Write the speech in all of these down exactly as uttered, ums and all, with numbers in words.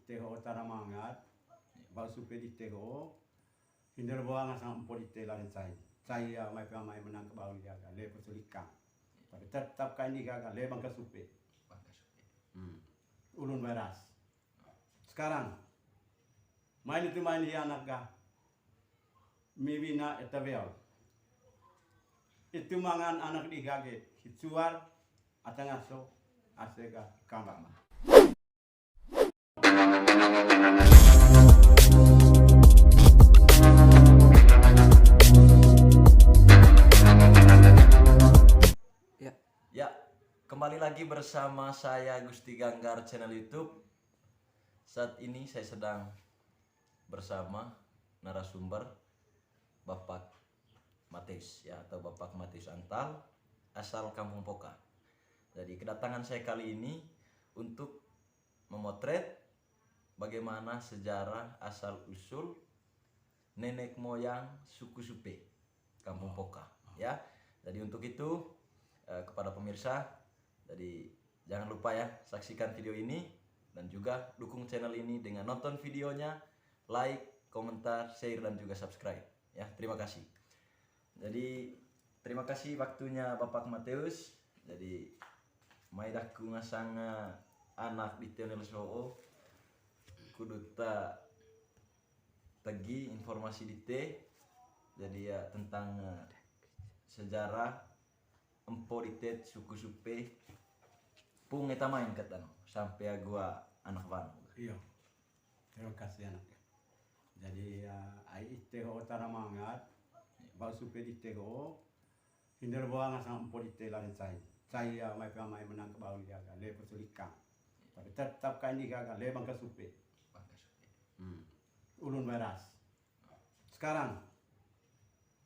Teho tara mangat, bau supe di teho, hinder boa ngasang empo di tela dan cai. Cai ya mai pia mai menang ke bau dia kan, le pesulikan. Tapi tetap kain di gaga, le bangka supe. Bangka supe. Hmm. Ulun beras. Sekarang, main itu main di anak ga. Mibina eta beol. Itu mangan anak di gage, hicuar, atangaso, asega, kambang. Ya. Ya, kembali lagi bersama saya Gusti Ganggar channel YouTube. Saat ini saya sedang bersama narasumber Bapak Mateus ya, atau Bapak Mateus Antal, asal Kampung Poka. Jadi kedatangan saya kali ini untuk memotret bagaimana sejarah asal usul nenek moyang suku Supe Kampung Poka ya. Jadi untuk itu, eh, kepada pemirsa, jadi jangan lupa ya, saksikan video ini dan juga dukung channel ini dengan nonton videonya, like, komentar, share, dan juga subscribe ya. Terima kasih. Jadi terima kasih waktunya Bapak Mateus. Jadi mai daku ngasang, eh, anak di Tionel Soho, kudu ta tegi informasi dite. Jadi ya tentang, eh, sejarah empo dite suku Supe, pung eta main katan sampai agu anak wanu. Iyo. Terima kasih anak. Jadi ya, ai ite ho tara mangat, bau supe di ite ho, hinder boa ngasang empo di ite lari cai. Cai ya mai pia mai menang ke bau dia kan, le pesulikan. Tapi tetap kain di gaga, le bangka supe. Bangka supe. Hmm. Ulun beras. Sekarang,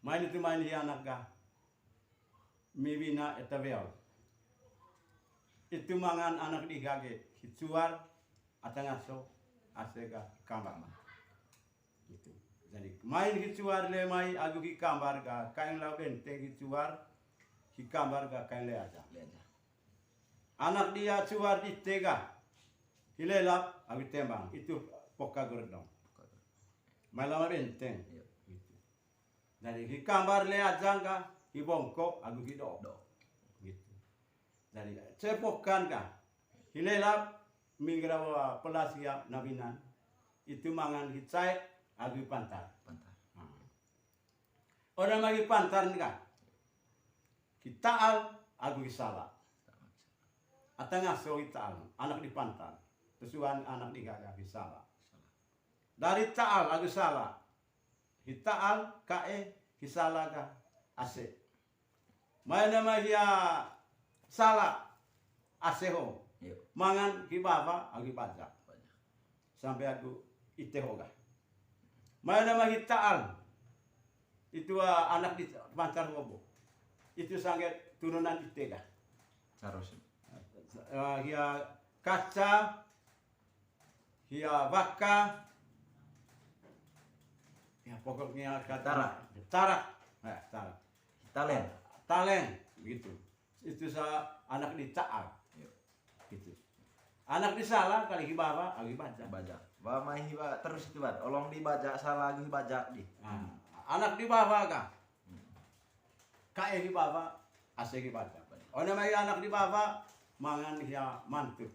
main itu main di anak ga. Mibina eta beol. Itu mangan anak di gage, hicuar, atangaso, asega, kambang. Gitu. Jadi, main hicuar le mai agu hikambar ga, kain lau benteng hicuar, hikambar ga, kain le aja. Le aja. Anak dia cuar di tega, hilelap, agu tembang, itu poka gordong. Mai lama benteng. Iya. Gitu. Jadi, hikambar le aja ga, hibongko, agu hido. Do. Gitu. Jadi, cepokan ga, hilelap, minggra wa pelasia nabinan, itu mangan hicai, agu pantar. Pantar. Nah. Ona magi pantar ni ga, hitaal, agu hisala. Atangaso hitaal, anak di pantar. Pesuan anak di gaga hisala. Dari taal agu sala. Hitaal, kae, hisala ga, ase. Mai nama hia sala, ase ho. Iyo. Mangan hibaba, agu hibajak. Sampai agu ite ho ga. Mai nama hitaal. Itu, ah, anak di pantar ngobo. Itu sangge turunan ite ga. Terus. Ah, hia kaca, hia baka, ya pokoknya kata tarak. Tarak. Nah, tarak. Talen. Talen, gitu. Itu sa anak di taal. Iya. Gitu. Anak di sala kali hibaba, agu hibajak. Hibajak. Ba mai hiba terus itu, Bar. Olong di bajak sala agu hibajak di. Nah, anak di baba ga. Hmm. Kae hibaba, ase hibajak. Ona mai anak di baba, mangan hia mantuk.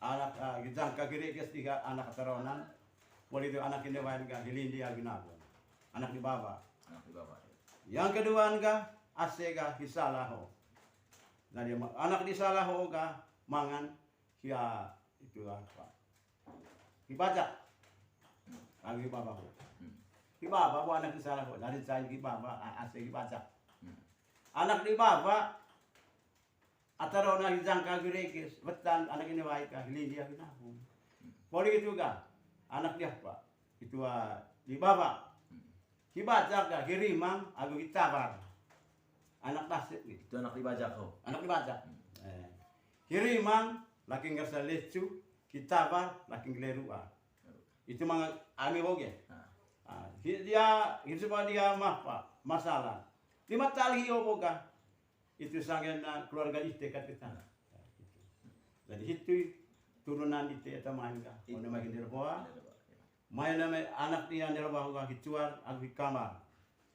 Anak, ah, gijangka girikis tiga anak taronan. Poli itu anak ini wain ga hilindi agu nabung. Anak di baba. Anak di baba. Yang kedua ga, ase ga hisala ho. Nah, dia ma-, anak di sala ho ga mangan hia itu apa? Hibajak. Agu hibaba ho. Hmm. Hibaba ho anak di sala ho. Dari saya hibaba, a-, ase hibajak. Hmm. Anak di baba, atarona hijangka agu regis, wetan anak ini waika, hilindi agu nabung. Poli itu ga, anak di apa? Itu, ah, di baba. Hibajak ga, hirimang, agu hitabar. Anak dasip gitu. Itu anak di bajak ho. Anak di bajak. Hmm. Eh. Hirimang, laki ngersa lecu, hitabar, laki nggelerua. Itu mang ami boge. Ah. Ah, hi-, dia, itu supaya dia mah, Pak, masalah. Lima tali hio boga. Itu sanggen na keluarga ite kat kita. Jadi itu turunan dite eta mai ka. One mai Hinderboa. Mai na mai anak dia Hinderboa ka Hicuar agu Hikamar.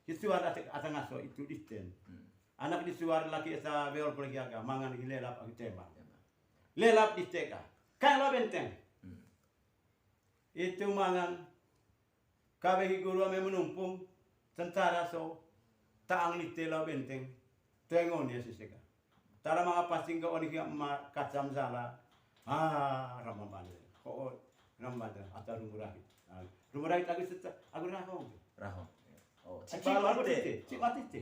Hicuar ata, ata ngaso itu diten. Anak di Hicuar laki eta beol pole ki aga mangan hi Lelap agu Tema. Lelap dite ka. Kae lao benteng. Itu mangan kawe hi guru ame menumpung tentara so taang lite lao benteng. Toe ngoni sise ka. Tara manga pasing ka oni kia ma kacam sala. Ah, rambane. Ko rambane ata Rumurahit. Ah, Rumurahit agu seta, agu Raho. Raho. Oh, cik mati te. Cik mati te.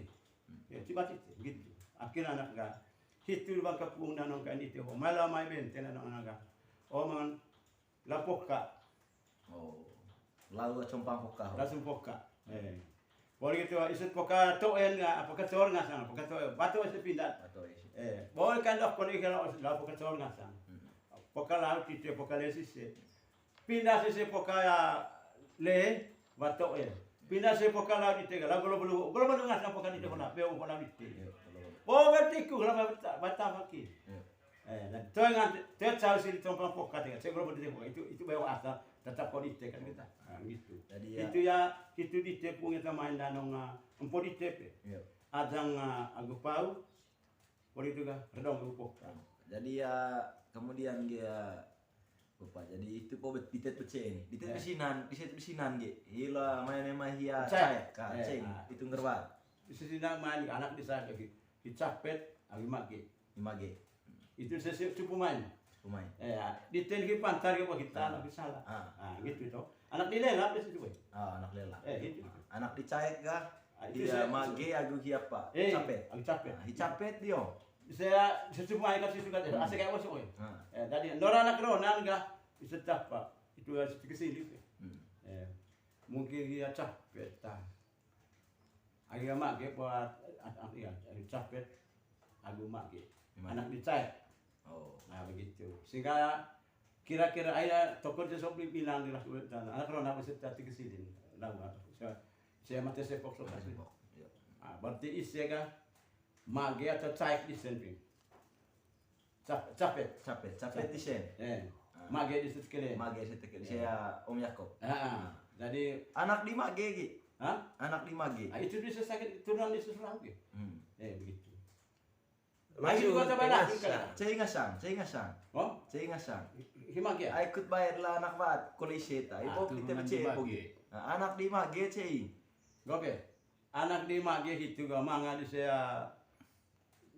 Ya, cik mati te. Gitu. Akhirnya anak ga. Hitu bang kapung danong ka ini te. Oh, malah mai benteng danong anak ga. Oh, mangan Lao poka. Oh. Lao compang poka. Lao sung poka. Eh. Poli gitu, isut poka toen nga, poka cor ngasang, poka toen. Batu isut pindah. Batu isut. Eh, boleh kan dah poli kalau lao poka cor ngasang. Poka lao tite, poka le sise. Pindah sise poka ya le, batu eh. Pindah sise poka lao tite, lao golo bulu, golo bulu ngasang poka tite kona, beo kona tite. Oh, berarti ku, kalau bata, bata maki. Eh, dan toe ngan, toe cau si di compang poka te, saya belum berhenti poka. Itu, itu bawa asal tetap kau di kan kita. Nah, gitu. Jadi ya, itu ya, itu di tepung itu main danong, ah, empo di tepe. Iya. Ajang, ah, agu pau, poli itu ga, redong agu poka. Jadi ya, kemudian dia, Bapak, jadi itu po bet-, ditet beceng. Ditet besinan, ditet besinan ge. Hila main emang hia caek, ka, ceng, itu ngerwat. Di sisi na main anak di saya, di capet, agu mage. Di mage. Itu sesi cupu main. Cupu main. Ya, di ten ki pantar ki bagi tanah di salah. Ah, gitu to. Anak di Lelap di situ, boy. Ah, anak Lelap. Eh, gitu. Anak di caek ga? Ah, itu dia mage agu hi apa? Eh, capet. Agu capet. Ah, hi capet dio. Saya secupu main kat situ kat, asik kayak masuk, boy. Ah. Eh, tadi Nora anak Ronan ga? Bisa capa? Itu ya, situ ke sini. Eh, mungkin dia capet, tah. Akhirnya mage buat, ah, ah, iya, capet, agu mage. Anak di caek. Oh. Nah, begitu. Sehingga kira-kira akhirnya toko dia sobri bilang di laku tanah. Anak Ronan bisa tadi ke sini. Lalu, saya, saya mati sepok, sepok. Iya. Ah, berarti isi ya, kan? Mage atau caek di sen, Ping? Cap-, capet. Capet, capet di sen. Eh. Ah. Mage di sen kele. Mage di sen kele. Saya Om Yakob. Ah, ah. Jadi anak di mage ki. Hah? Anak di mage. Ah, itu bisa sakit turunan di sesuatu ki. Hmm. Eh, begitu. Lagi juga coba lah. Cei ngasang, cei ngasang. Oh? Cei ngasang. Hi mage. Ai kut bayar lah anak bat, kolise ta. Ah, ipo kita turunan di mage. Nah, anak di mage cei. Gope. Anak di mage itu ga manga di sea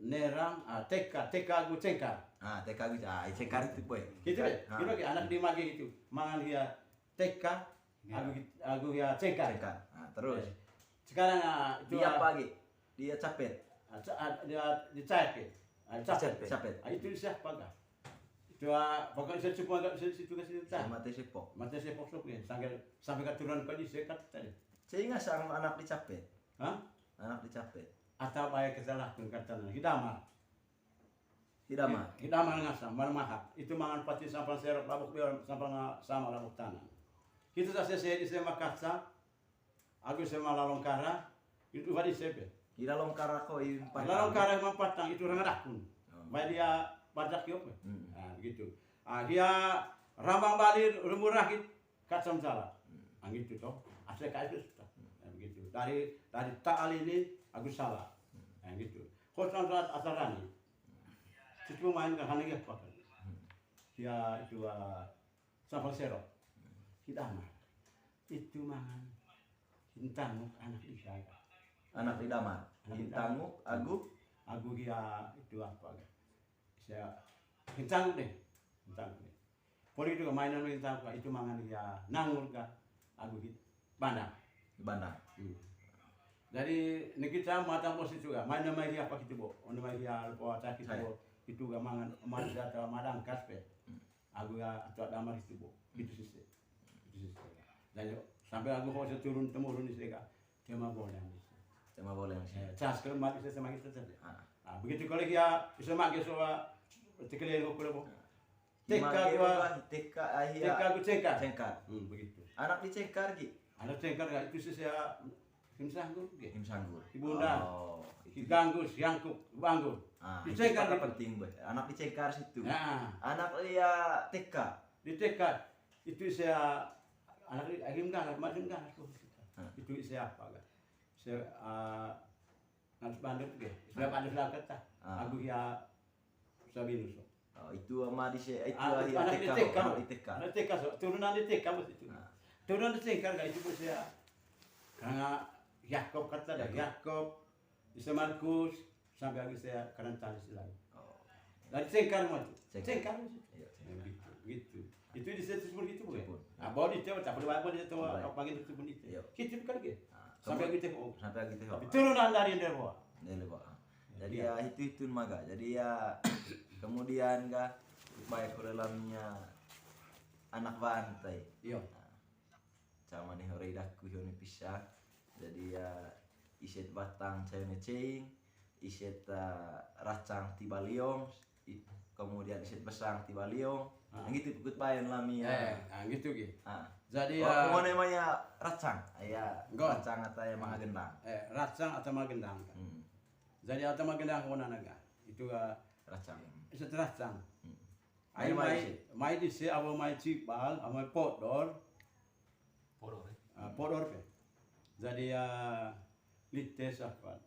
nerang, ah, teka, teka agu cengkar. Ah, teka agu, ah, cengkar itu, boy. Gitu deh. Ah. Gitu lagi, anak di mage itu. Mangan dia teka, agu, agu dia cengkar. Cengkar. Ah, terus. Eh. Sekarang, ah, itu dia apa lagi? Dia capet. Ah, ca-, ah, dia, dia caek, ya? Ah, capet. Capet. Ah, itu siapa kah? Itu, ah, pokoknya saya cukup agak situ ke sini, tah. Mate sepok. Mate sepok sok, ya. Sampai, sampai keturunan kau di sekat tadi. Sehingga sang anak di capet. Hah? Anak di capet. Ata baya kita lah pengkatan hidamar. Hidamar. Hidamar ngasang, marmahat. Itu mangan pati sampang serok labuk biar sampang sama labuk tanah. Kita tak sese di sema kaca, agu sema lalong kara, itu wadi sepe. Di lalong kara ko i patang. Lalong kara memang patang itu orang adakun. Oh. Baik dia badak yo pe. Hmm. Nah, begitu. Ah, dia rambang bali rumurahit kacang sala. Hmm. Ang itu toh. Asal kayak itu sudah. Hmm. Nah, begitu. Dari, dari taal ini agu sala. Hmm. Nah, gitu. Kosong saat asarani. Situ main ke hana ya pakai. Hmm. Dia itu, ah, Sampang serok. Hidamar. Itu mangan. Hintanguk anak di saya. Anak di damar. Anak di damar. Hintanguk, agu? Agu dia itu apa ga? Saya hintanguk deh. Hintanguk deh. Poli itu mainan hintanguk itu mangan dia nangur ga. Agu hit-, bandang. Bandang. Hmm. Jadi, ini kita matang bos itu ga. Main nama dia apa gitu, Bo? Oh, nama dia lupa cakit, Bo. Itu ga mangan, mangan dia madang kas pe. Hmm. Agu ya, atu ada amal itu, Bo. Itu sisi. Itu sisi. Dan yo, sampai agu hoja turun temurun di sini, Kak. Tema boleh, sih. Tema boleh, sih. Eh, cas kelemat itu sama kita saja. Ah. Ah, begitu kalau dia bisa makai soal tekeleng kok, Bo. Ah. Teka gua, teka, ah, iya. Teka gua cengkar. Cengkar. Hmm, begitu. Anak di cengkar, Ki? Anak cengkar, Kak, itu sisi ya, Him Sanggur ge. Him Sanggur. Ibunda. Oh, itu. Ki Ganggus, Yangkuk, Banggur. Ah, itu Dicengkar kata itu. Penting, Boy. Anak dicengkar situ. Nah. Anak dia T K. Di T K. Itu saya anak di Him Ganggus, Mas Him Ganggus. Ah. Itu saya apa, kan? Saya, ah, harus bandut ge. Saya Ah. bandut lah kata. Ah. Aku ya Sabinus. Oh, itu ama di se-, itu Ah, anak di T K, T K. Anak di T K. Anak T K, so. Turunan di T K, bos, itu. Ah. Turunan di T K, kan, itu, bos, ya. Karena Yakob kata dah, Yakob. Yakob, bisa Markus, sampai habis saya karena tali selalu. Oh. Dari Cengkar, mah, tuh. Cengkar. Cengkar, bos. Iya, Cengkar. Ya, gitu, gitu. Itu di situ pun gitu, Bu, ya? Pun. Ah, bawa di Jawa, tak boleh bawa di Jawa, Boleh. Apa gitu pun itu. Iya. Gitu kan, gitu. Ah, Sampai kemudian gitu, oh. Sampai gitu, Tapi oh. turunan dari Dewa. Dari Dewa. Ya, Jadi iya. ya, itu, itu maga. Jadi ya, kemudian ga, baik ko dalamnya anak bantai. Iya. Nah, sama nih, ore idaku hio ni pisa. Jadi ya, iset batang cayo ni cing, iset, eh, racang tiba liong, i-, kemudian iset besang tiba liong. Ah. Yang gitu, pukut bayan lami ya. Eh, ah, gitu, gitu. Ah. Jadi, Oh, ya, pokoknya mah ya racang. Ya, Enggak. racang atau ya manga gendang. Eh, racang atau manga gendang, kan? Hmm. Jadi, atau manga gendang, kemana naga? Itu, eh, Racang. Iset racang. Hmm. Ai Ai, mai, mai sih. mai di si, apa mai cibal, apa mai podor. Podor, eh? Ah, podor pe. Jadi, ya, lites apa?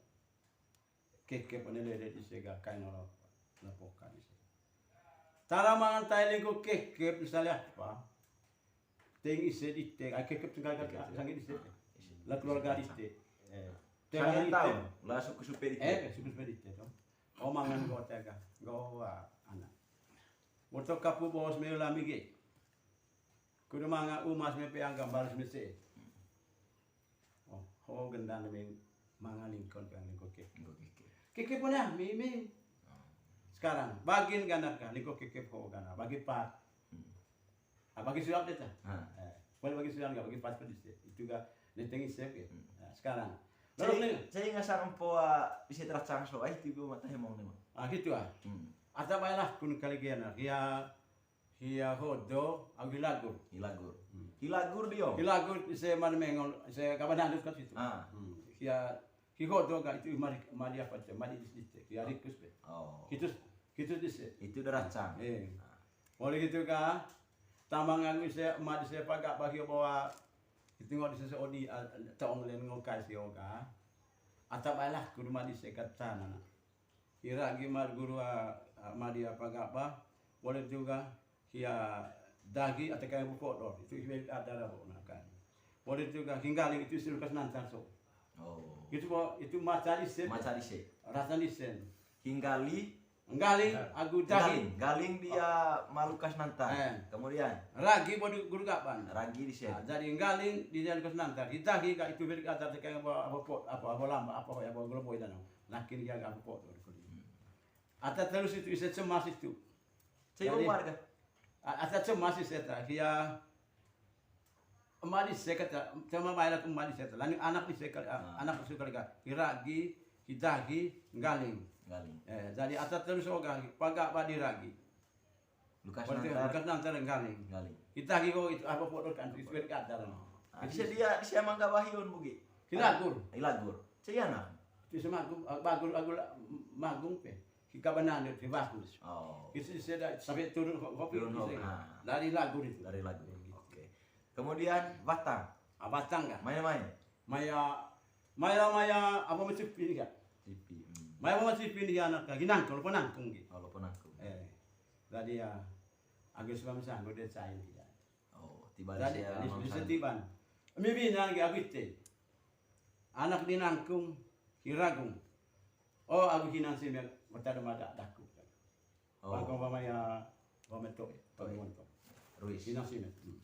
Kekep ne lele di sega kain ora apa? Lapokan di sega. Tara mangan tai lingko kekep misalnya apa? Teng ise di te, ai kekep tengah Kekep, kata, ya. sange di se. Ah, ise. La keluarga di te. Eh. Sange Tengah di te. tahu, la suku supe di te. Eh, suku supe di te, toh. Oh, mangan go tega, go, ah, anak. Moto kapu bos me lami ge. Kudu manga umas me pe angka balas me se. Oh, ho gendang me manga lingkon pe lingko ke. Lingko keke. Keke punya, mi, mi. Oh. Sekarang, bagin ganak ka, lingko keke ho ganak, bagi pat. Hmm. Ah, bagi suap deh, ta? Ah. Eh, boleh bagi suap nggak? Bagi pas pedis deh. Itu ga, neteng isep ya. Hmm. Nah, sekarang. Lalu Cai, nih. Cai ngasang empo, ah, bisa teracang so, ah, itu gua mata hemong nih, Mang. Ah, gitu, ah. Hmm. Ata baiklah, kun kali gana. Hia, hia hodo, au hilagur. Hilagur. Hmm. Hilagur dia. Hilagur, ise man mengol, ise kabanan dut kat situ. Ah. Hmm. Hia, hi hodo ka itu mari, mari apa itu? Mari dis, dis, hia rikus be. Oh. Hitus, hitus dis. Itu udah racang. Eh. Ah. Oleh gitu ka, tamang aku ise, mari ise pagak bagi bawa, itu nggak di sese odi, ah, tong len ngokai si oga. Atap alah, kudu mari ise kata nana. Ira gi mar guru, ah, ah, mari apa gak apa, boleh juga, hia dagi atau kayak bukodor, itu ise ada lah, nah, kan. Boleh juga, hinggali itu isi lukas nantar so. Oh. Itu bo, itu maca di sen. Maca di sen. Rasa di sen. Hinggali. Nggaling, agu dagi. Galing, galing dia malukas nantar. Eh. Kemudian? Ragi bodu guru gaban. Ragi di sini. Ah, jadi nggaling dia lukas nantar. Di dagi ka itu beri kata tekan apa, apa pot, apa, apa lamba, apa, apa gula boy dan. Lakin dia apa pot. Hmm. Ata terus itu ise cemas itu. Saya Jadi, warga. A-, ata cemas ise ta. Dia Emak di seka ta, cuma main aku emak di seka. Lalu anak di seka, ah, Ah. anak di seka. Iragi, hidagi, nggaling. Nggaling. Eh, jadi ata terus oga, pagak badi ragi. Lukas Berarti nantar. lukas nantar nggaling. Nggaling. Hidagi kok itu apa bodoh kan, itu berkata. Ah, di sini dia, di sini emang gak wahyun bugi. Hilagur. Hilagur. Ceyana. Itu semagung, ah, bagur, agur, magung pe. Hikabanan dia, bagus. Oh. Itu saya dah sampai turun ho-, hobi Turun itu hobi, saya. ah. Dari lagu itu. Dari lagu. Gitu. Oke. Kemudian batang. Ah, batang kan? Main-main. Maya, maya, maya, apa macam ini kan? Tipi. Hmm. Maya apa macam ini anak lagi nangkung, apa nangkung gitu. Oh, apa nangkung. Eh. Jadi ya, agak suka misalnya, dia saya tidak. Oh, tiba Jadi, saya di, di makan. setiban. Mibi nang gi agu ite. Anak di nangkung, hiragung. Oh, agu hinan si me, bertadu mada daku. Oh. Bangkong pamaya, pameto, Toy. pameto. Ruis. Hinan si me. Hmm.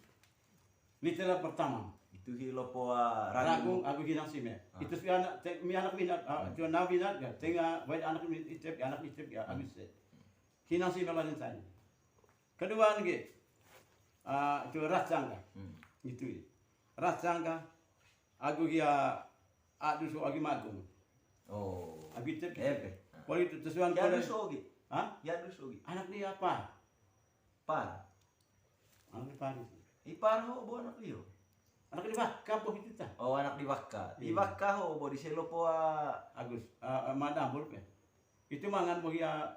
Literal pertama. Itu hi lopo, ah, Ragung, ragung. agu hinan si me. Ah. Itu si anak, te-, mi anak minat, ah, Hmm. itu anak minat ya. Tengah, baik anak minat, itep, anak itep ya, Hmm. agu se. Hinan si me lain tadi. Kedua lagi, ah, itu racang ka. Hmm. Gitu ya. Racang ka, agu hia, adu so agi magung. Oh. Agi tep. Eh, pe. Ah. Poli itu tesuan Hia poli. duso gi. Hah? Hia duso gi. Anak dia apa? Par. Anak dia Paris. Ipar ho bo anak dia. Anak di Baka po itu ta. Oh, anak di Baka. Di Baka ho bo di selo po, ah, Agus, ah, ah, Madambul pe. Itu mangan bo hia,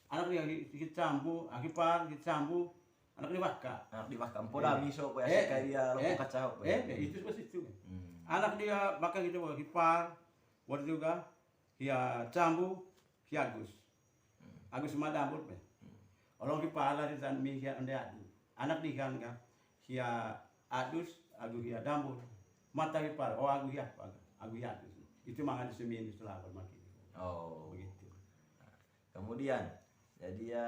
anak dia hi, hi Cambu, ah, hi Par, hi Cambu, anak di Baka. Anak di Baka. Mpo dami so po ya, eh, sekai dia lopo eh, kaca ho po ya. Eh, itu seperti itu. Hmm. Anak dia Baka gitu, hi Par, waktu juga, hia Cambu, hia Agus. Hmm. Agus Madambul pe. Hmm. Olong hi Par lari tan mi hia ende adu. Anak di kan ka, hia Adus, agu hia Dambul. Mata hi Par, oh agu hia apa? Agu hia Adus. Itu mangan di semin di Selawar makin. Oh. Begitu. Kemudian, jadi ya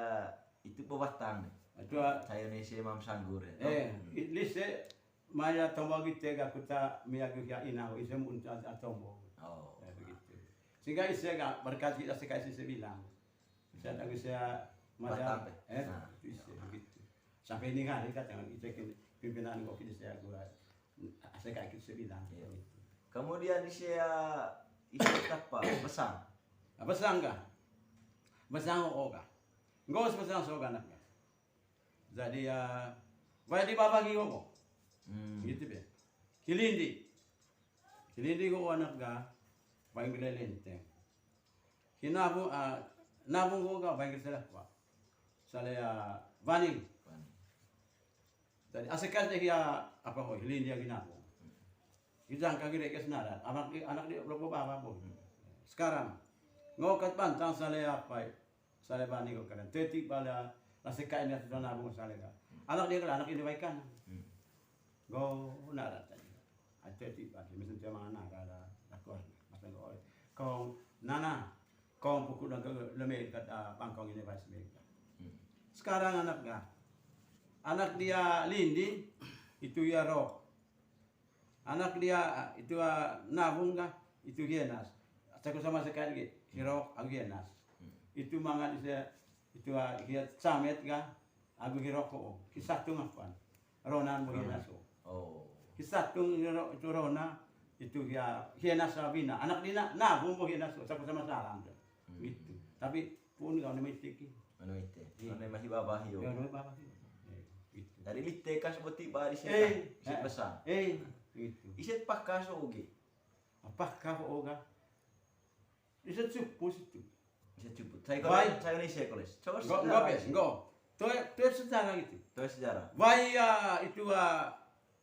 itu pebatang nih. Itu, ah, saya nih si Imam Sanggur ya. Eh, hmm. Lise maya tombo gitu ga kuta miagu ya ina ho isem unta atombo. Oh. Ya begitu. Sehingga ise ga berkat kita sekali ise bilang. Saya tak bisa Batang, macam, eh? Eh, nah. Itu ise begitu. Sampai ini hari kata itu pimpinan kok kita saya gua saya kayak gitu saya bilang. Iya. Gitu. Kemudian ise, ise apa? Besang. Ah, besang kah? Besang oh kah? Nggak usah besang so anak kah? Jadi ya, baik di bawah gitu. Hmm. Gitu be. Kilindi. Kilindi ko anak ga, paling gede lenteng. Hinabu, ah, nabung ko ga, paling gede salah, Pak. Salah ya, baning. Baning. Jadi, asekan deh ya, apa ko, Kilindi ya hinabu. Kijang kagire ke senaran, anak di, anak di, berapa bawa pun. Hmm. Sekarang, ngokat bantang salah ya, apa, Sale bani ko kadan. Teti bala, la seka ini atu nabung sale ka. Anak dia kadan, anak ini baikan. Hmm. Go nara tadi. Ai teti bani, mesen tia mangan nara la, la keluarga. Masa go, kong nana, kong puku dan ke leme kat, ah, pangkong ini bas mereka. Hmm. Sekarang anak ga. Anak dia Lindi, itu ya roh. Anak dia, itu, ah, nabung kah? Itu hienas. Caku sama sekali ge, hirok, agu hienas. Hmm. Itu mangan ise, itu, ah, hia samet kah? Agu hirok ko. Ki satung apan. Ronan bo hienas ko. Oh. Ki satung hiro-, itu rona, itu hia, hienas abina. Anak dina, nabung bo hienas ko. Caku sama salam tu. Hmm. Gitu. Tapi pun kau nama itu ki. Anu ite. Iya. Anu masih babah yo. Ya, nama babah yo. Eh, gitu. Dari lite kas boti ba di seta. Eh, ise eh, besar. Eh, gitu. Ise pakas oge. Apakah oga? Ise cupu situ. Ise cupu. Saya kalau, saya ini saya koles. Coba enggak, enggak, pes, enggak. Tuh, tuh sejarah gitu. Tuh sejarah. Wai, ya, itu, ah,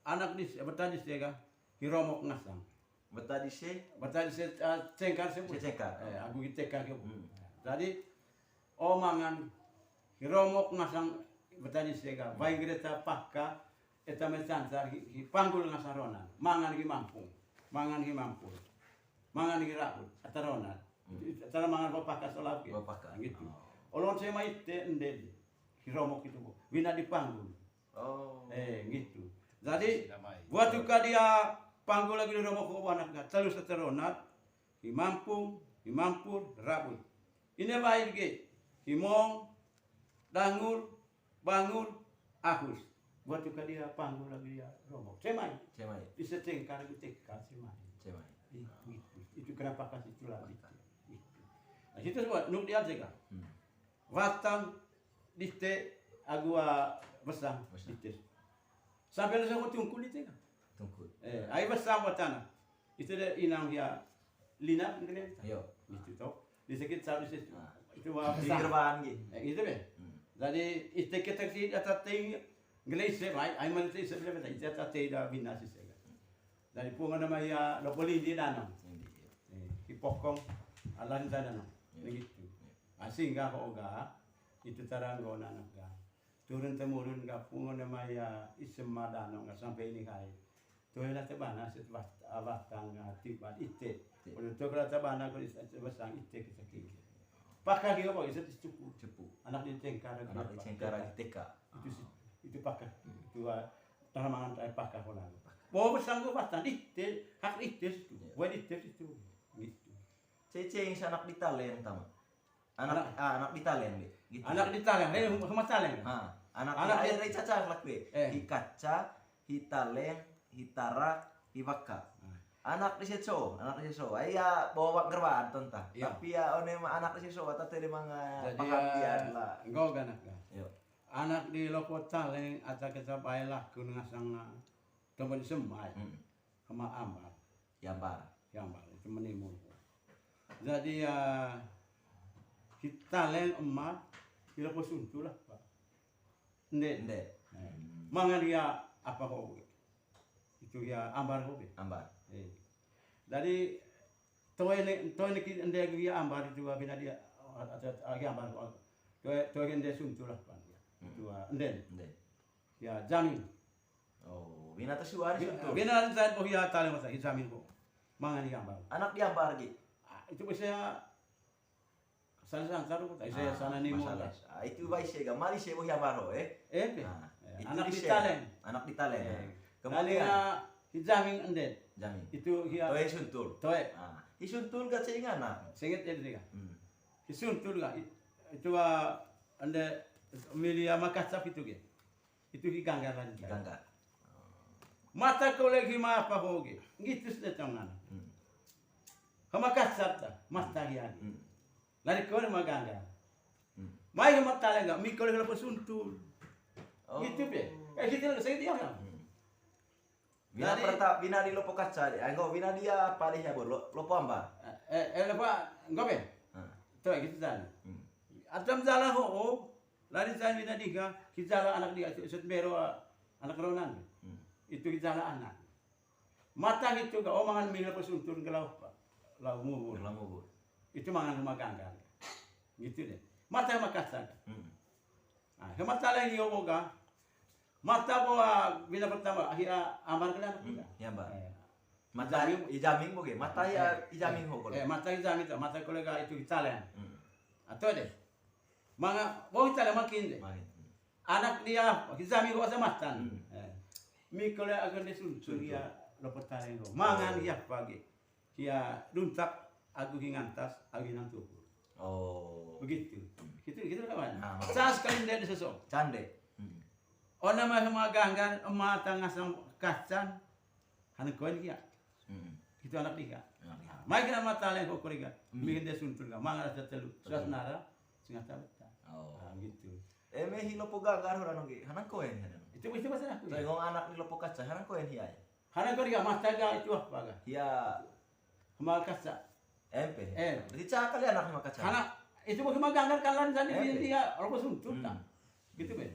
anak di, bertani saya kah? Hiromok ngasang. Beta dise? Beta dise, eh, cengkar sih. Dise cengkar. Eh, agu gi cengkar ki. Hmm. Jadi, o mangan, hiromok ngasang beta dise ka, baing gereta paka, eta mecancar, hi, hi panggul ngasang ronan, mangan hi mampung, mangan hi mampur, mangan hi rabut, ata ronan. Hmm. Ata mangan bapaka solap ki. Bapaka. Gitu. Oh. Olong saya mai te ende, hiromok itu, wina dipanggul. Oh. Eh, gitu. Jadi, buat tuka dia panggul lagi di rumah ko anak ga, terus teronat, hi mampung, hi mampur, rabut. Ini baik ge, himong, dangur, bangur, ahus. Buat tuka dia panggul lagi dia rumah. Semai. Semai. Bisa cengkar gitu, cengkar semai. Semai. Ih, gitu. Itu kenapa kasih tulang gitu. Gitu. Nah, situ semua, nuk dia cengkar. Hmm. Watang, dite, agu, ah, besang, besang. Dite. Sampai lu sama tungkul dite kan? Tungkul. Eh, ai besang watana. Itu de inang dia lina kan kena. Yo. Itu toh. Di sakit sabi situ. Ah. Itu wa di besang. Gerban gitu. Eh, itu be. Hmm. Jadi, ite kita si atas ting, gele ise, ai, ai mana ise, ise, ise, ite atas ting da bina sise kan. Jadi, pungan nama ya, lo poli di danau. Ini dia. Eh, di pokong, alan danau. Yo. Begitu. Yo. Asing ga ho ga, itu taranggo anak ga. Turun temurun ga pungo nama ya isem madano ga sampai ini kai. Tuh lah tebana set bat-, batang ga tiba ite. Ite. Udah tuh lah tebana ko is-, besang ite kita kiki. Pakah dia apa, isa cukup. Cukup. Anak di cengkar. Anak di cengkar, di teka. Itu sih, itu pakah. Itu, ah, tanaman, eh, pakah orang. Pakah. Bawa besang gua batang ite, hak ite situ. Iya. Buat ite situ. Gitu. Cece yang sanak di Talen tama. Anak, anak, ah, anak di Talen, Dek. Gitu. Anak di Talen, eh, sama Talen. Ha, anak, anak di, di, dari caca kelak, Dek. Eh. Hi Kaca, hi Talen, hi Tarak, hi Baka. Ah. Anak di Seco, anak di Seco. Ai ya, bawa bak gerbaan tentang. Iya. Tapi ya, one ma anak di Seco, tata di manga. Jadi, paham ya, dia adalah. Enggak, anak, kan? Yo. Anak di Loko Talen, ata kita bae lakun ngasang, ah, Tempat di Semai. Hmm. Sama Ambar. Hi Ambar. Hi Ambar, itu menimun. Jadi ya, hi Taleng, Emar, hi Lopo Suntul lah, Pak. Nde. Nde. Eh. Hmm. Mangan ya apa kok? Itu ya Ambar kok. Ambar. Eh. Jadi toe ne, toe ne ki ende ya Ambar itu, bina dia, atau, atau, ah, ya Ambar kok. Toe, toe ende Suntul lah, Pak. Hmm. Itu, ah, ende. Ende. Ya, Jamin. Oh, bina tu suari Suntul. Bina tu suari, oh ya, Taleng masa, hi Jamin kok. Mangan hi Ambar. Anak di Ambar gi? Ah, itu biasanya sana, sana taruh, tak saya sana ni mau. Ah, itu baise ga, mari se bo hi Ambar ho, eh? Eh, be. Ah, ya, itu anak di Taleng. Anak di Taleng. Eh. Kemudian hi Jamin ende. Jamin. Itu hi. Toe Suntul. Toe. Ah, hi Suntul ga cengana. Senget ya dia. Hmm. Hi Suntul ga, i-, itu, ah, ende milih sama kacap itu ge. Itu hi Ganggar lagi. Hi Ganggar. Mata kole hi ma apa hoge. Ngitu sudah tangan. Hmm. Hama kacap ta, mata hi agi. Hmm. Lari kole ma Ganggar. Hmm. Mai hama Taleng ga, mi kole Lopo Suntul. Oh. Gitu be. Eh, gitu lah, saya diam lah. Hmm. Bina perta-, bina di Lopo Kaca de. Anggo bina dia apa de ya, bo? Lo-, Lopo Ambar. Eh, eh, Lopo, anggo be? Hah. Tuh, gitu kan. Hmm. Atam jala ho, oh. Lari saya bina diga, ki jala anak dia, itu set bero, anak ronan. Hmm. Itu ki jala anak. Mata gitu ga, oh, mangan mi Lopo Suntul ke lauk, Pak. Lauk mubur. Lauk mubur. Itu mangan hama Ganggar. Gitu deh. Mata hama kacap. Hmm. Ah, hama Taleng yo boga. Mata bo, ah, bina pertama, akhirnya Ambar kena anak bina. Hmm, ya, Ambar. Eh. Mata Jamin. Hi Jamin boge, mata ya, eh, hi Jamin ho kole. Eh, mata hi Jamin tu, mata kole ga itu hi Taleng. Hmm. Atau deh. Manga, bo hi Taleng makin deh. Makin. Hmm. Anak dia, hi Jamin kok asa matan. Hmm. Eh. Mi kole akan dia Suntul. Suntul. Ya, Lopo Taleng kok. Mangan ya pagi. Hia Duntak, agu hi Ngantas, agu hi Nantubur. Oh. Begitu. Gitu, gitu kawan. Nah, maksud- Cas kali nde di sosok. Cande. Hmm. Ona mai hama Ganggar, ema tangah sang kacan, hana koen kia. Hmm. Itu anak diha. Anak diha. Mai kena mata leng kok kuriga. Hmm. Bikin dia Suntul ga, mangan rasa telu. Betul. Suasana ra, sengata beta. Oh. Nah, gitu. Eh, me hi Lopo Ganggar hura nongge, hana koen, hana. Itu, itu bahasa aku. Saya ngomong anak di Lopo Kaca, hana koen hia. Hana kau dia mata ga itu apa ga? Ya. Hama Kaca. Empe. Eh. Berarti cakali anak hama Kaca. Hana, itu bagi magang kan kalan tadi dia, dia Lopo Suntul ta. Hmm. Gitu be.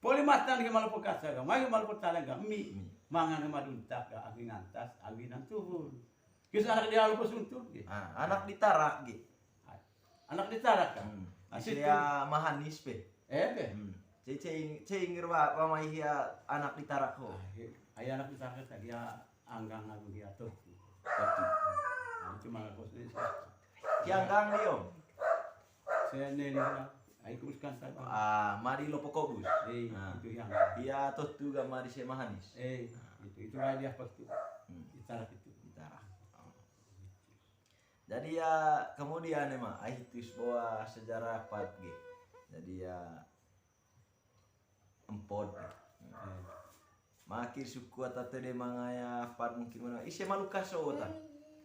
Poli matan hama Lopo Kaca ga, mai hama Lopo Taleng ga, mi. Mi. Mangan hama Duntak ga, agu hi Ngantas, agu hi Nantubur. Kisah anak dia Lopo Suntul ge. Ah, anak di Tarak ge. Anak di Tarak kan? Hmm. Nah, situ. Sia Mahanis pe. Eh, pe. Hmm. Cai, cai, cai ngir wa, wa mai hia anak di Tarak ho. Ah, he. Ai anak di Tarak tadi ya anggang agu hia tuh. Tuh. Nah, itu mah kos ini. Hia anggang dia. Saya neni lah. Ai kuruskan tak. Ah, mari Lopo Kobus. Eh, ah. Itu yang. Hia tuh tu ga mari sia Mahanis. Eh, ah. Itu, itu lah dia pas tu. Hmm. Di Tarak itu. Di Tarak. Oh. Jadi ya, kemudian emang, ai hitu sebuah sejarah pat ge. Jadi ya, empot ge. Hmm. Makir suku atau tede mangaya pat mungkin mana. Ise malukas so ta.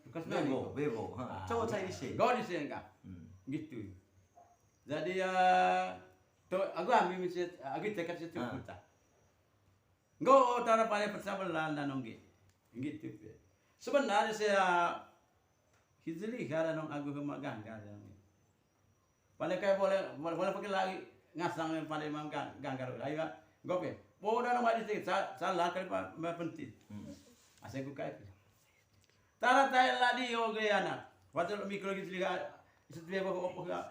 Lukas bebo, nani? Bebo. Ha, ah, coba saya ise. Go di sini kak. Hmm. Gitu. Jadi ya, to, aku ambil misi, aku cekat situ ah. Kota. Nggo tara pale persabelan dan ongge. Gitu pe. Sebenarnya saya hizili kada nong agu hema Ganggar dan ongge. Pale kai boleh, boleh, boleh pakai lagi ngasang pale mang Gang-, Ganggar. Ayo, nggo pe. Boda nong madi sa-, salah kali pa, ma penting. Hmm. Asal ku kai pe. Tara tae la di oge anak. Waktu mikro gitu liga, iset dia bawa opo ga,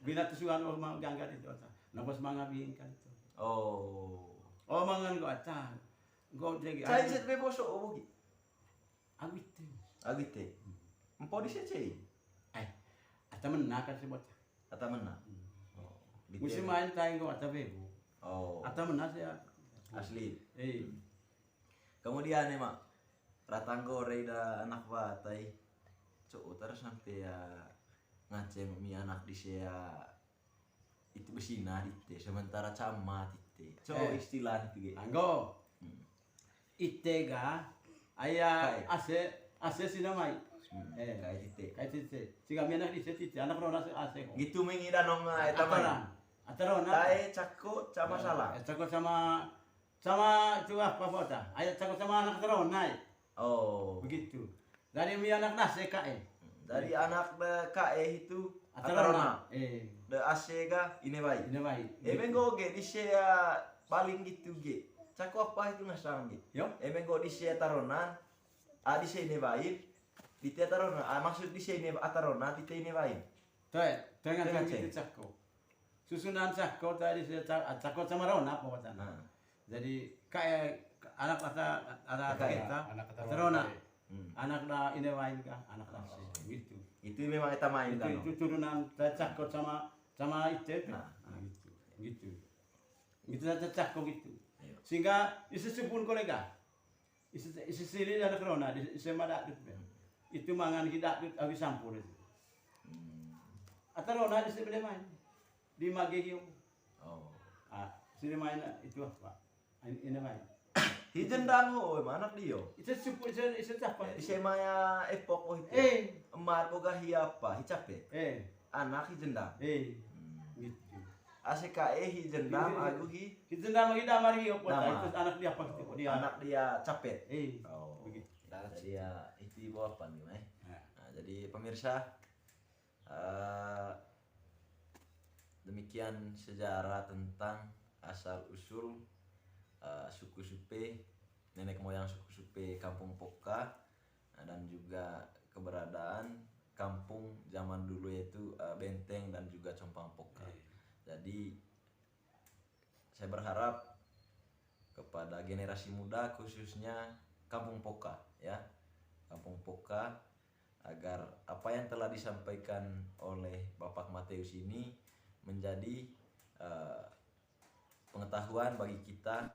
bina tusuan o ma Ganggar itu ata. Nabos manga bingkan itu. Oh. Oh, mangan ko ata. Ko jadi. Cai set be boso obo gi. Agite. Agite. Hmm. Empo di se cai. Ai. Ata mena kan sebut. Ata mena. Hmm. Oh. Musim main tai ko ata bebo. Oh. Ata mena saya. Asli. Eh. Hmm. Kemudian nih, Mak, ratanggo rei da anak batai. Cok, utar sampai ya ngacem mi anak di sea itu besina dite, sementara camat ite. Cok, eh. Istilah itu ge. Anggo. Hmm. Ite ga, aya kai. Ase, ase sina mai. Hmm. Eh. Kai ite. Kai ite. Siga mi anak di se ite, anak rona ase, ase ko. Gitu mengi danong, eh, tamai. Ataran. Ataran. Tae cako sama eh, salah. Eh, cako sama sama itu apa, apa ta? Ayat cako sama anak terona. Oh. Begitu. Dari mi anak dase kae. Dari anak de kae itu atarona. Atarona. Eh. De ase ga ine wai. Ine wai. Eme nggo ge dise ya paling gitu ge. Cako apa itu ngasang ge. Yo. Eme nggo dise atarona, ah, dise ine wai. Tite atarona, ah, maksud dise ine atarona, tite ine wai. Toe, toe ngan ceng. Susunan cako tadi, cako sama rona apa watana. Jadi kayak anak ata, ata, ata kita, anak ata rona. Anak da ine wain kah, anak da gitu. Itu memang eta main itu, itu turunan cako sama, sama itu. Nah, gitu. Gitu. Gitu, cako gitu. Sehingga isi sepun kolega. Isi, isi sili anak rona, isi ma dadut. Itu mangan ki dadut, awi sampur itu. Atarona di sini main. Di mage ki. Oh. Ah, sini main itu apa? Ini main. Hi jendang ho, mana dia? Itu supu, itu, itu apa? Isi maya epok ho itu. Eh. Emar boga hi apa? Hi cape. Eh. Anak hi jendang. Eh. Gitu. Ase kae hi jendang, agu hi. Hi jendang lagi damar hi apa? Itu anak dia apa gitu? Dia. Anak dia capet. Eh. Oh. Begitu. Jadi ya itu ibu apa nih, Mai? Nah, jadi pemirsa, eh, demikian sejarah tentang asal usul, eh, suku Supe, nenek moyang suku Supe Kampung Poka, nah, dan juga keberadaan kampung zaman dulu, yaitu, eh, Benteng dan juga Compang Poka. Jadi saya berharap kepada generasi muda, khususnya Kampung Poka, ya, Kampung Poka, agar apa yang telah disampaikan oleh Bapak Mateus ini menjadi, eh, pengetahuan bagi kita.